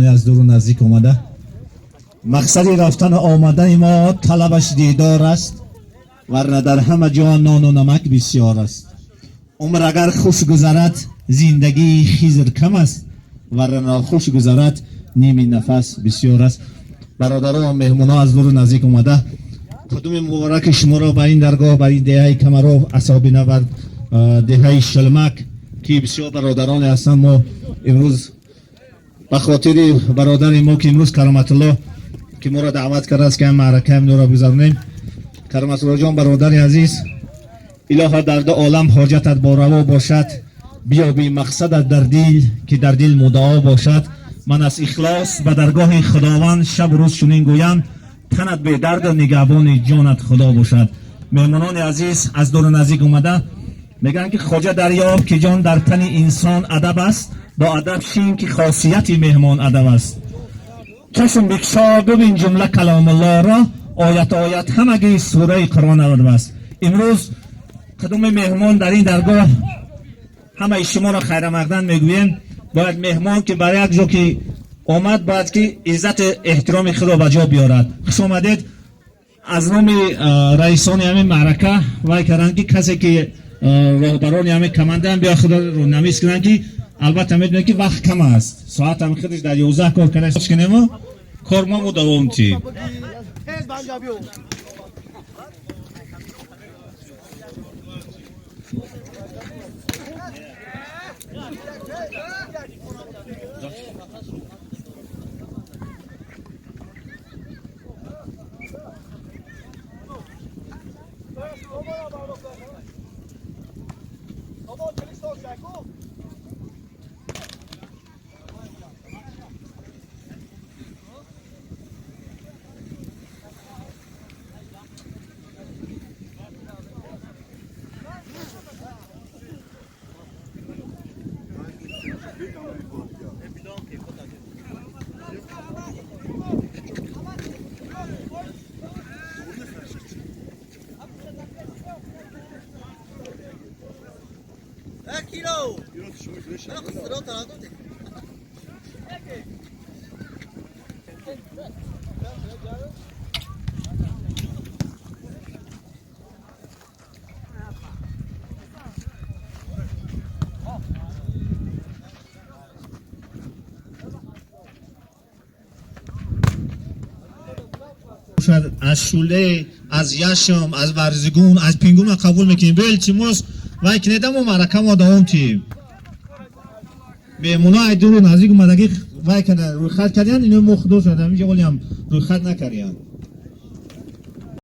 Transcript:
Аз дуру наздик омада, мақсади рафтану омадани мо талабаш дидор аст, варна дар ҳама ҷо нону намак бисёр аст. Умр агар хуш гузарад, зиндагии Хизр кам аст, варна нохуш гузарад, ними нафас бисёр аст. Бародарон, меҳмонҳо аз дуру наздик омада, қудуми мубораки шуморо ба ин даргоҳ, ба ин деҳаи Камаров, асоби навард, деҳаи Шилмак, ки бисёр бародароне ҳастанд. Мо имрӯз ба хотири бародари мо, ки имрӯз Кароматулло, ки моро даъват кардааст, ки маъракаи ро гузаронем. Кароматулло ҷон, бародари азиз, илоҳо дар ду олам ҳоҷатат бораво бошад, биёби мақсадат дар дил, ки дар дил муддао бошад. Ман аз ихлос ба даргоҳи Худованд шабу рӯз чунин гӯям: танат бедарду нигаҳбони ҷонат Худо бошад. Меҳмонони азиз аз дуру наздик омада, мегӯянд, ки хоҷа дарёб, ки ҷон дар тани инсон адаб аст, бо адаб шин, ки хосияти меҳмон адаб аст. Чашм бикшо, бибин ҷумла каломуллоро, оят оят ҳамагӣ сураи Қуръон адаб аст. Имрӯз қадуми меҳмон дар ин даргоҳ ҳамаи шуморо хайрамақдам мегӯем. Бояд меҳмон, ки бар як ҷо ки омад, бояд ки иззату эҳтироми худро ба ҷо биёрад. Хуш омадед. Аз номи раисони ҳамин маърака вай карданд, ки касе ки роҳбарони ҳамин командаам биё худро рӯнавис кунанд, ки албатта медонед, ки вақт кам аст, соат ҳам худаш дар 11 кор карда кунему кор мо давом тим. Аз Шуле, аз Яшм, аз Варзигун, аз Пингун қабул мекунем. Бо илтимос, вай кинедамо, маърака мо давом тиҳем. Меҳмоно ай дуру наздик омадагӣ вай карда, рӯйхат кардиян. Ино мо худо шуд, ҳаминҷо олиам рӯйхат накардиян.